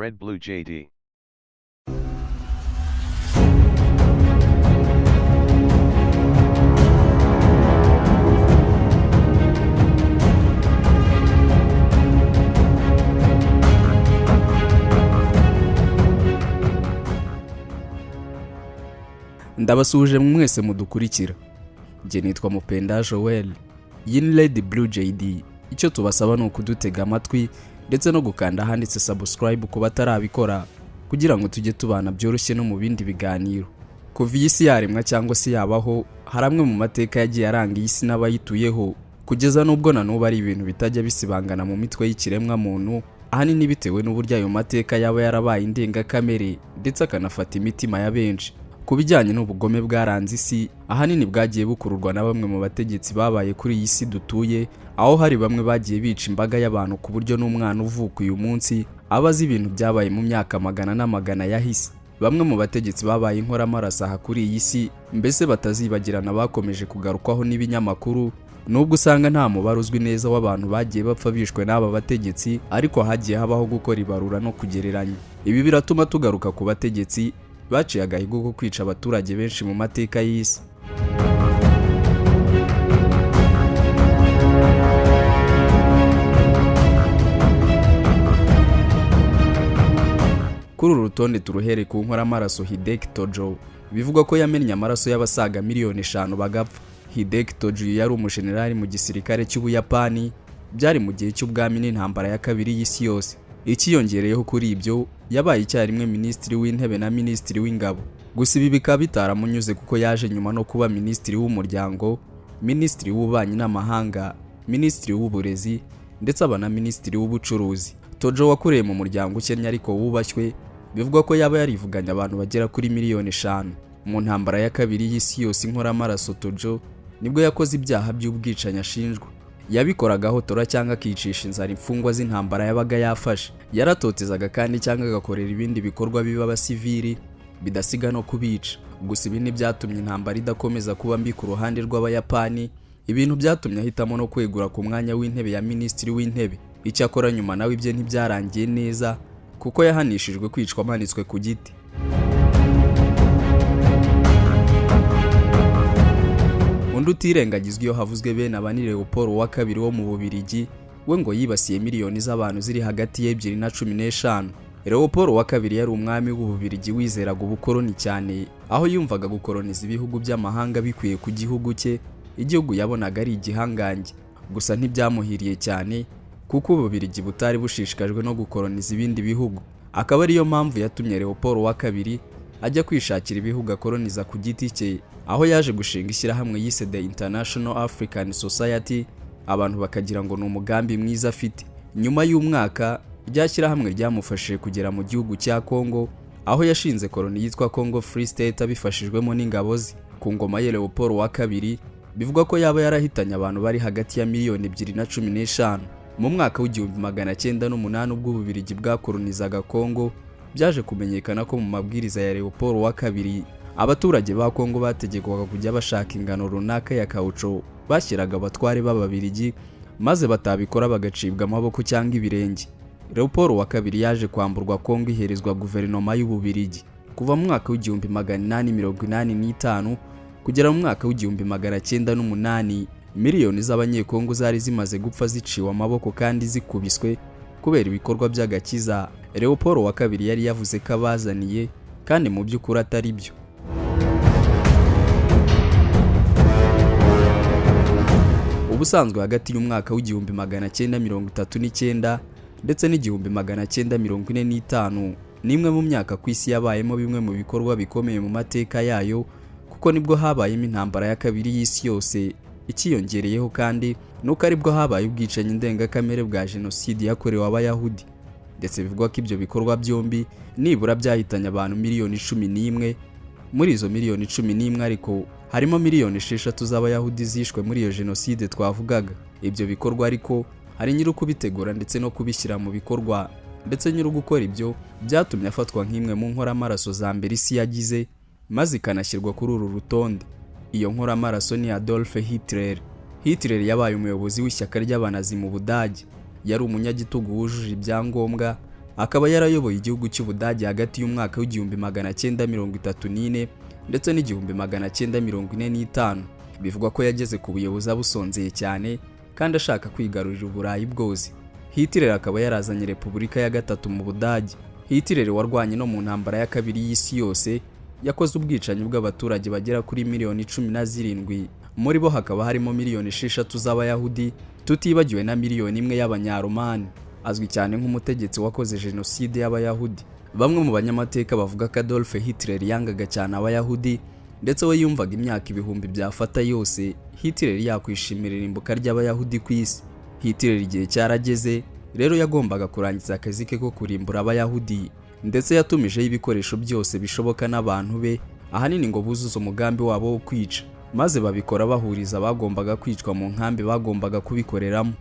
Red Blue JD. Ndabasuhuje mwese mudukurikira. Njye nitwa Mupenda Joel, iyi ni Red Blue JD. Icyo tubasaba ni ukudutega amatwi ndetse no gukanda ahanditse subscribe ku batarabikora, kugira ngo tujye tubana byoroshye no mu bindi biganiro. Kuva iyi si yaremwa cyangwa se yabaho, hari amwe mu mateka yagiye aranga iyi si n'abayituyeho, kugeza n'ubwo na n'ubu ari ibintu bitajya bisibangana mu mitwe y'ikiremwa muntu, ahanini bitewe n'uburyo ayo mateka yaba yarabaye indengakamere ndetse akanafata imitima ya benshi. Ku bijyanye n'ubugome bwaranze isi, ahanini bwagiye bukururwa na bamwe mu bategetsi babaye kuri iyi si dutuye, aho hari bamwe bagiye bica imbaga y'abantu ku buryo n'umwana uvuka uyu munsi aba azi ibintu byabaye mu myaka magana n'amagana yahise. Bamwe mu bategetsi babaye inkoramaraso aha kuri iyi si, mbese batazibagirana, bakomeje kugarukwaho n'ibinyamakuru. Nubwo usanga nta mubare uzwi neza w'abantu bagiye bapfa bishwe n'aba bategetsi, ariko hagiye habaho gukora ibarura no kugereranya. Ibi biratuma tugaruka ku bategetsi baciye agahigo ko kwica abaturage benshi mu mateka y'isi. Kuri uru rutonde turuhere ku nkoramaraso Hideki Tojo, bivugwa ko yamennye amaraso y'abasaga miliyoni 5 bagapfa. Hideki Tojo yari umujenerali mu gisirikare cy'Ubuyapani, byari mu gihe cy'ubwami n'intambara ya kabiri y'isi yose. Ikiyongereyeho kuri ibyo, yabaye icyarimwe minisitiri w'intebe na minisitiri w'ingabo. Gusa ibi bikaba bitaramunyuze, kuko yaje nyuma no kuba minisitiri w'umuryango, minisitiri w'ububanyi n'amahanga, minisitiri w'uburezi, ndetse aba na minisitiri w'ubucuruzi. Tojo wakuriye mu muryango ukennye ariko wubashywe, bivugwa ko yaba yarivuganye abantu bagera kuri miliyoni 5 mu ntambara ya kabiri y'isi yose. Inkoramaraso Tojo nibwo yakoze ibyaha by'ubwicanyi ashinjwa. Yabikoraga ahotora cyangwa akicisha inzara imfungwa z'intambara yabaga yafashe. Yaratotezaga kandi cyangwa agakorera ibindi bikorwa biba abasivili, bidasiga no kubica. Gusa ibi ntibyatumye intambara idakomeza kuba mbi ku ruhande rw'Abayapani, ibintu byatumye ahitamo no kwegura ku mwanya w'intebe ya minisitiri w'intebe. Icyakora nyuma nawe ibye ntibyarangiye neza, kuko yahanishijwe kwicwa amanitswe ku giti. Undi utirengagizwa iyo havuzwe bene aba ni Leopold wa kabiri wo mu Bubiligi. We ngo yibasiye miliyoni z'abantu ziri hagati y'ebyiri na 15. Leopold wa kabiri yari umwami w'Ububiligi wizeraga ubukoloni cyane, aho yumvaga gukoloniza ibihugu by'amahanga bikwiye ku gihugu cye, igihugu yabonaga ari igihangange. Gusa ntibyamuhiriye cyane, kuko Ububiligi butari bushishikajwe no gukoloniza ibindi bihugu, akaba ariyo mpamvu yatumye Leopold wa kabiri ajya kwishakira ibihugu akoloniza ku giti cye, aho yaje gushinga ishyirahamwe yise The International African Society, abantu bakagira ngo ni umugambi mwiza afite. Nyuma y'umwaka, rya shyirahamwe ryamufashije kugera mu gihugu cya Congo, aho yashinze koloni yitwa Congo Free State abifashijwemo n'ingabo ze. Ku ngoma ye, Leopold wa kabiri bivugwa ko yaba yarahitanye abantu bari hagati ya miliyoni 2 na 15. Mu mwaka w'1908, ubwo Ububiligi bwakolonizaga Congo, byaje kumenyekana ko mu mabwiriza ya Leopold wa kabiri, abaturage ba Congo bategekwaga kujya bashaka ingano runaka ya kawuco bashyiraga abatware b'Ababiligi, maze batabikora bagacibwa amaboko cyangwa ibirenge. Leopold wa kabiri yaje kwamburwa Congo, iherezwa guverinoma y'Ububiligi. Kuva mu mwaka w'1885 kugera mu mwaka w'1908, miliyoni z'Abanyekongo zari zimaze gupfa ziciwe amaboko kandi zikubiswe kubera ibikorwa by'agakiza Leopold wa kabiri yari yavuze ko abazaniye, kandi mu by'ukuri atari byo. Ubusanzwe hagati y'umwaka w'1939 ndetse n'1945 ni imwe mu myaka ku isi yabayemo bimwe mu bikorwa bikomeye mu mateka yayo, kuko nibwo habayemo intambara ya kabiri y'isi yose. Ikiyongereyeho kandi nuko aribwo habaye ubwicanyi ndengakamere bwa jenoside yakorewe Abayahudi, ndetse bivugwa ko ibyo bikorwa byombi nibura byahitanye abantu miliyoni 11. Muri izo miliyoni 11 ariko, harimo miliyoni 6 z'Abayahudi zishwe muri iyo jenoside twavugaga. Ibyo bikorwa ariko hari nyiri ukubitegura ndetse no kubishyira mu bikorwa, ndetse nyiri gukora ibyo byatumye afatwa nk'imwe mu nkoramaraso za mbere isi yagize, maze ikanashyirwa kuri uru rutonde. Iyo nkoramaraso ni Adolf Hitler. Hitler yabaye umuyobozi w'ishyaka ry'Abanazi mu Budage. Yari umunyagitugu wujuje ibyangombwa. Akaba yarayoboye igihugu cy'Ubudage hagati y'umwaka w'1934 ndetse n'1945. Bivugwa ko yageze ku buyobozi abusonzeye cyane kandi ashaka kwigarurira Uburayi bwose. Hitler akaba yarazanye Repubulika ya gatatu mu Budage. Hitler warwanye no mu ntambara ya kabiri y'isi yose, yakoze ubwicanyi bw'abaturage bagera kuri miliyoni 17, muri bo hakaba harimo miliyoni 6 z'Abayahudi, tutibagiwe na miliyoni 1 y'Abanyaromani. Azwi cyane nk'umutegetsi wakoze jenoside y'Abayahudi. Bamwe mu banyamateka bavuga ko Adolf Hitler yangaga cyane Abayahudi, ndetse we yumvaga imyaka ibihumbi byafata yose Hitler yakwishimira irimbuka ry'Abayahudi ku isi. Hitler igihe cyarageze rero, yagombaga kurangiza akazi ke ko kurimbura Abayahudi, ndetse yatumijeho ibikoresho byose bishoboka n'abantu be, ahanini ngo buzuze umugambi wabo wo kwica, maze babikora bahuriza abagombaga kwicwa mu nkambi bagombaga kubikoreramo.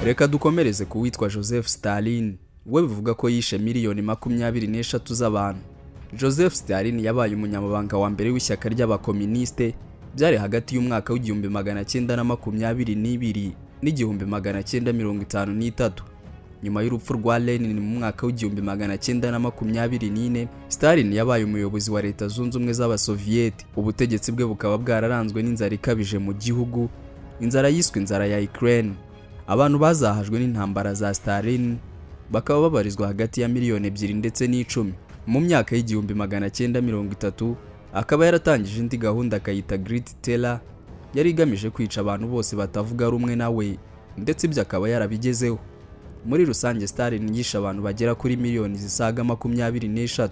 Reka dukomereze ku witwa Joseph Stalin, we bivuga ko yishe miliyoni 23 z'abantu. Joseph Stalin yabaye umunyamabanga wa mbere w'ishyaka ry'abakoministe, byari hagati y'umwaka w'1922 n'1953. Nyuma y'urupfu rwa Lenin mu mwaka w'1924, Stalin yabaye umuyobozi wa Leta Zunze Ubumwe z'Abasoviyeti. Ubutegetsi bwe bukaba bwararanzwe n'inzara ikabije mu gihugu, inzara yiswe inzara ya Ukraine. Abantu bazahajwe n'intambara za Stalin bakaba babarizwa hagati ya miliyoni 2 ndetse n'10. Mu myaka y'1930 akaba yaratangije indi gahunda akayita Great Terror, yari igamije kwica abantu bose batavuga rumwe nawe, ndetse ibyo akaba yarabigezeho. Muri rusange Stalin yishe abantu bagera kuri miliyoni zisaga 23.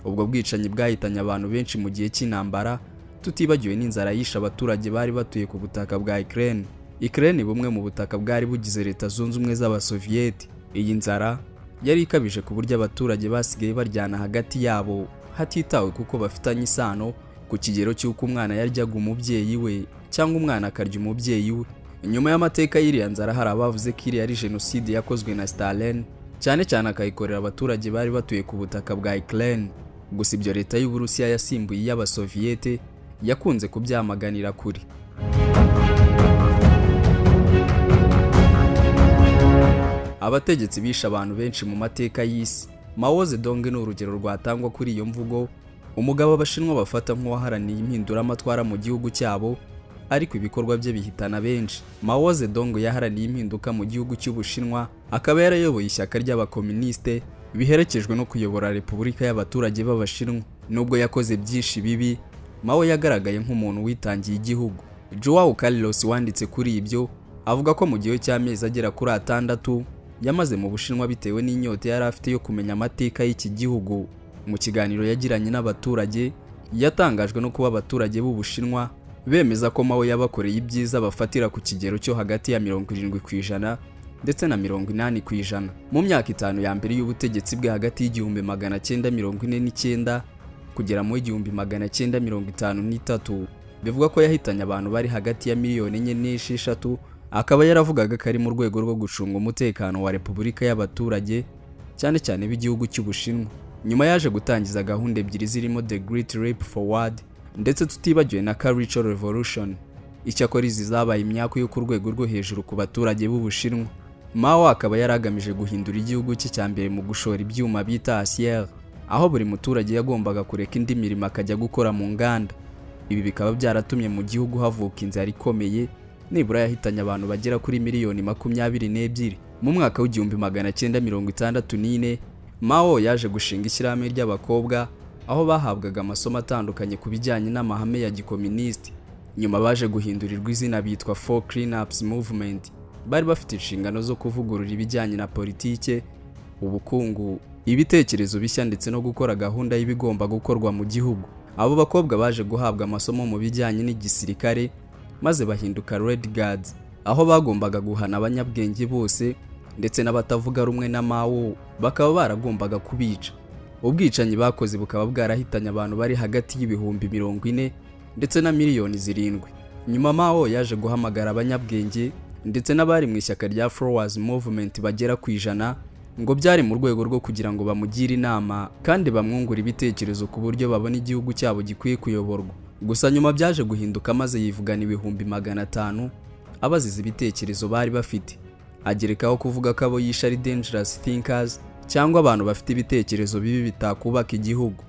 Ubwo bwicanyi bwahitanye abantu benshi mu gihe cy'intambara, tutibagiwe n'inzara yishe abaturage bari batuye ku butaka bwa Ukraine. Ukraine bumwe mu butaka bwari bugize Leta Zunze Ubumwe z'Abasoviyeti. Iyi nzara yari ikabije ku buryo abaturage basigaye baryana hagati yabo hatitawe kuko bafitanye isano, ku kigero cy'uko umwana yaryaga umubyeyi we cyangwa umwana akarya umubyeyi we. Nyuma y'amateka y'iriya nzara, hari abavuze ko iriya ari jenoside yakozwe na Stalin, cyane cyane akayikorera abaturage bari batuye ku butaka bwa Ukraine. Gusa ibyo Leta y'Uburusiya yasimbuye iy'Abasoviyete yakunze kubyamaganira kure. Abategetsi bishe abantu benshi mu mateka y'isi. Mao Zedong ni urugero rwatangwa kuri iyo mvugo, umugabo Abashinwa bafata nk'uwaharaniye impinduramatwara mu gihugu cyabo, ariko ibikorwa bye bihitana benshi. Mao Zedong yaharaniye impinduka mu gihugu cy'Ubushinwa, akaba yarayoboye ishyaka ry'abakoministe biherekejwe no kuyobora Repubulika y'Abaturage b'Abashinwa. Nubwo yakoze byinshi bibi, Mao yagaragaye nk'umuntu witangiye igihugu. Joao Carlos wanditse kuri ibyo avuga ko mu gihe cy'amezi agera kuri 6 yamaze mu Bushinwa bitewe n'inyota yari afite yo kumenya amateka y'iki gihugu. Mu kiganiro yagiranye n'abaturage, yatangajwe no kuba abaturage b'Ubushinwa bemeza ko Mao yabakoreye ibyiza bafatira ku kigero cyo hagati ya 70% ndetse na 80%. Mu myaka 5 ya mbere y'ubutegetsi bwe hagati y'1949 kugera mu 1953, bivugwa ko yahitanye abantu bari hagati ya miliyoni 4 n'6, akaba yaravugaga ko ari mu rwego rwo gucunga umutekano wa Repubulika y'Abaturage, cyane cyane b'igihugu cy'Ubushinwa. Nyuma yaje gutangiza gahunda ebyiri zirimo The Great Leap Forward ndetse tutibagiwe na Cultural Revolution. Icyakora izi zabaye imyaku yo ku rwego rwo hejuru ku baturage b'Ubushinwa. Mao akaba yaragamije guhindura igihugu cye cya mbere mu gushora ibyuma bita acier, aho buri muturage yagombaga kureka indi mirimo akajya gukora mu nganda. Ibi bikaba byaratumye mu gihugu havuka inzara ikomeye, nibura yahitanye abantu bagera kuri miliyoni 22. Mu mwaka w'1964, Mao yaje gushinga ishyirahamwe ry'abakobwa, aho bahabwaga amasomo atandukanye ku bijyanye n'amahame ya gikoministi. Nyuma baje guhindurirwa izina bitwa Four Cleanups Movement. Bari bafite inshingano zo kuvugurura ibijyanye na politike, ubukungu, ibitekerezo bishya ndetse no gukora gahunda y'ibigomba gukorwa mu gihugu. Abo bakobwa baje guhabwa amasomo mu bijyanye n'igisirikare, maze bahinduka Red Guards, aho bagombaga guhana abanyabwenge bose ndetse n'abatavuga rumwe na Mao bakaba baragombaga kubica. Ubwicanyi bakoze bukaba bwarahitanye abantu bari hagati y'ibihumbi 40 ndetse na miliyoni 7. Nyuma Mao yaje guhamagara abanyabwenge ndetse n'abari mu ishyaka rya Flowers Movement bagera ku 100, ngo byari mu rwego rwo kugira ngo bamugire inama kandi bamwungure ibitekerezo ku buryo babona igihugu cyabo gikwiye kuyoborwa. Gusa nyuma byaje guhinduka maze yivugana 500,000 Abaziza ibitekerezo bari bafite, agerekaho kuvuga ko abo yishe ari dangerous thinkers, cyangwa abantu bafite ibitekerezo bibi bitakubaka igihugu.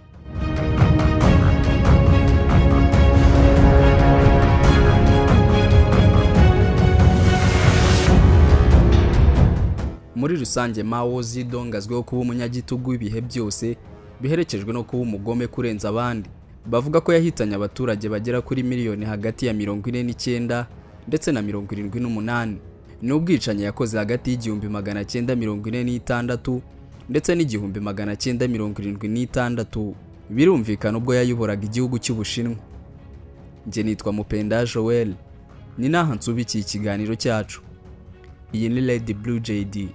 Muri rusange, Mao Zedong azwiho kuba umunyagitugu w'ibihe byose, biherekejwe no kuba umugome kurenza abandi. Bavuga ko yahitanye abaturage bagera kuri miliyoni hagati ya 49 ndetse na 78. Ni ubwicanyi yakoze hagati y'1946 ndetse n'1976, birumvikana ubwo yayoboraga igihugu cy'Ubushinwa. Njye nitwa Mupenda Joel, ni naha nsubikiye ikiganiro cyacu. Iyi ni Lady Blue JD.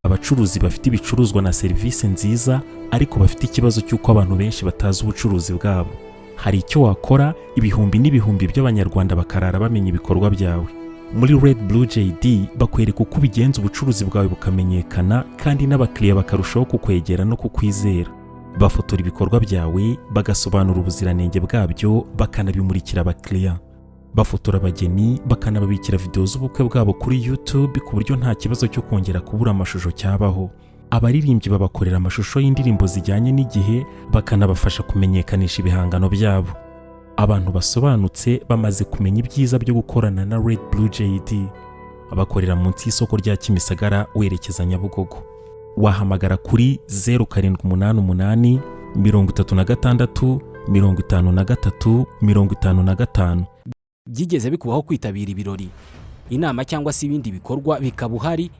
Abacuruzi bafite ibicuruzwa na serivisi nziza ariko bafite ikibazo cy'uko abantu benshi batazi ubucuruzi bwabo, hari icyo wakora ibihumbi n'ibihumbi by'Abanyarwanda bakarara bamenya ibikorwa byawe. Muri Red Blue JD bakwereka uko ubigenza ubucuruzi bwawe bukamenyekana, kandi n'abakiriya bakarushaho kukwegera no kukwizera. Bafotora ibikorwa byawe, bagasobanura ubuziranenge bwabyo, bakanabimurikira abakiriya. Bafotora abageni, bakanababikira videwo z'ubukwe bwabo kuri YouTube, ku buryo nta kibazo cyo kongera kubura amashusho cyabaho. Abaririmbyi babakorera amashusho y'indirimbo zijyanye n'igihe, bakanabafasha kumenyekanisha ibihangano byabo. Abantu basobanutse bamaze kumenya ibyiza byo gukorana na Red Blue JD. Bakorera munsi y'isoko rya Kimisagara werekeza Nyabugogo. Wahamagara kuri 0788 36 53 55. Byigeze bikubaho kwitabira ibirori, inama cyangwa se ibindi bikorwa, bikaba uhari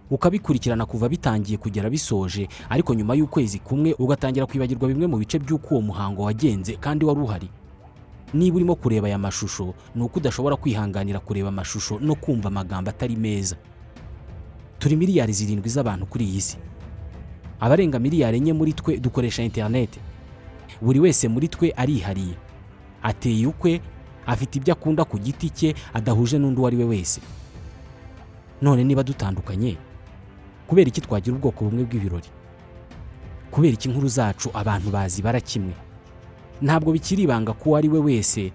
ukabikurikirana kuva bitangiye kugera bisoje, ariko nyuma y'ukwezi kumwe ugatangira kwibagirwa bimwe mu bice by'uko uwo muhango wagenze kandi wari uhari? Niba urimo kureba aya mashusho, ni uko udashobora kwihanganira kureba amashusho no kumva amagambo atari meza. Turi miliyari 7 z'abantu kuri iyi si. Abarenga miliyari 4 muri twe dukoresha interineti. Buri wese muri twe arihariye, ateye ukwe, afite ibyo akunda ku giti cye adahuje n'undi uwo ari we wese. None niba dutandukanye, kubera iki twagira ubwoko bumwe bw'ibirori? Kubera iki inkuru zacu abantu bazibara kimwe? Ntabwo bikiri ibanga ko uwo ari we wese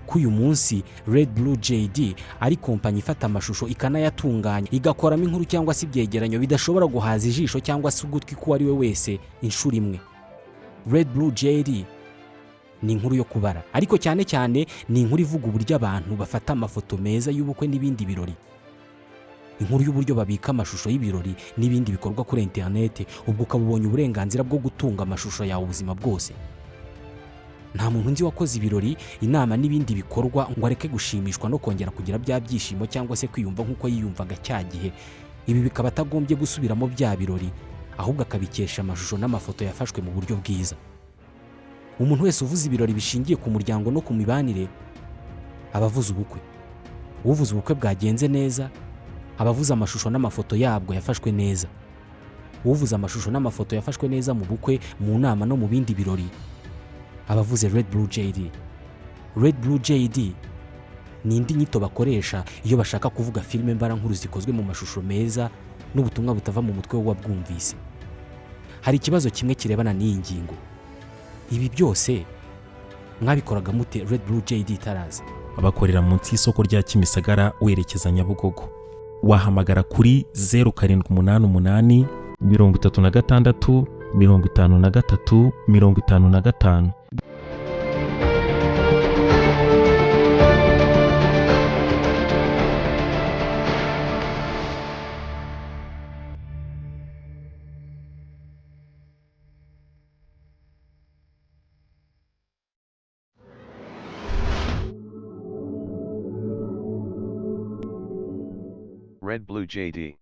ko uyu munsi Red Blue JD ari kompanyi ifata amashusho, ikanayatunganya, igakoramo inkuru cyangwa se ibyegeranyo bidashobora guhaza ijisho cyangwa se ugutwi k'uwo ari we wese inshuro imwe. Red Blue JD ni inkuru yo kubara, ariko cyane cyane ni inkuru ivuga uburyo abantu bafata amafoto meza y'ubukwe n'ibindi birori, inkuru y'uburyo babika amashusho y'ibirori n'ibindi bikorwa kuri interineti, ubwo ukaba ubonye uburenganzira bwo gutunga amashusho yawe ubuzima bwose. Nta muntu nzi wakoze ibirori, inama n'ibindi bikorwa ngo areke gushimishwa no kongera kugira bya byishimo cyangwa se kwiyumva nk'uko yiyumvaga cya gihe. Ibi bikaba atagombye gusubiramo bya birori, ahubwo akabikesha amashusho n'amafoto yafashwe mu buryo bwiza. Umuntu wese uvuze ibirori bishingiye ku muryango no ku mibanire aba avuze ubukwe. Uvuze ubukwe bwagenze neza aba avuze amashusho n'amafoto yabwo yafashwe neza. Uvuze amashusho n'amafoto yafashwe neza mu bukwe, mu nama no mu bindi birori aba avuze Red Blue JD. Red Blue JD ni indi nyito bakoresha iyo bashaka kuvuga filime mbarankuru zikozwe mu mashusho meza n'ubutumwa butava mu mutwe w'uwabwumvise. Hari ikibazo kimwe kirebana n'iyi ngingo: ibi byose mwabikoraga mute Red Blue JD itaraza? Bakorera munsi y'isoko rya Kimisagara werekeza Nyabugogo. Wahamagara kuri 0788 36 53 55. Red Blue JD.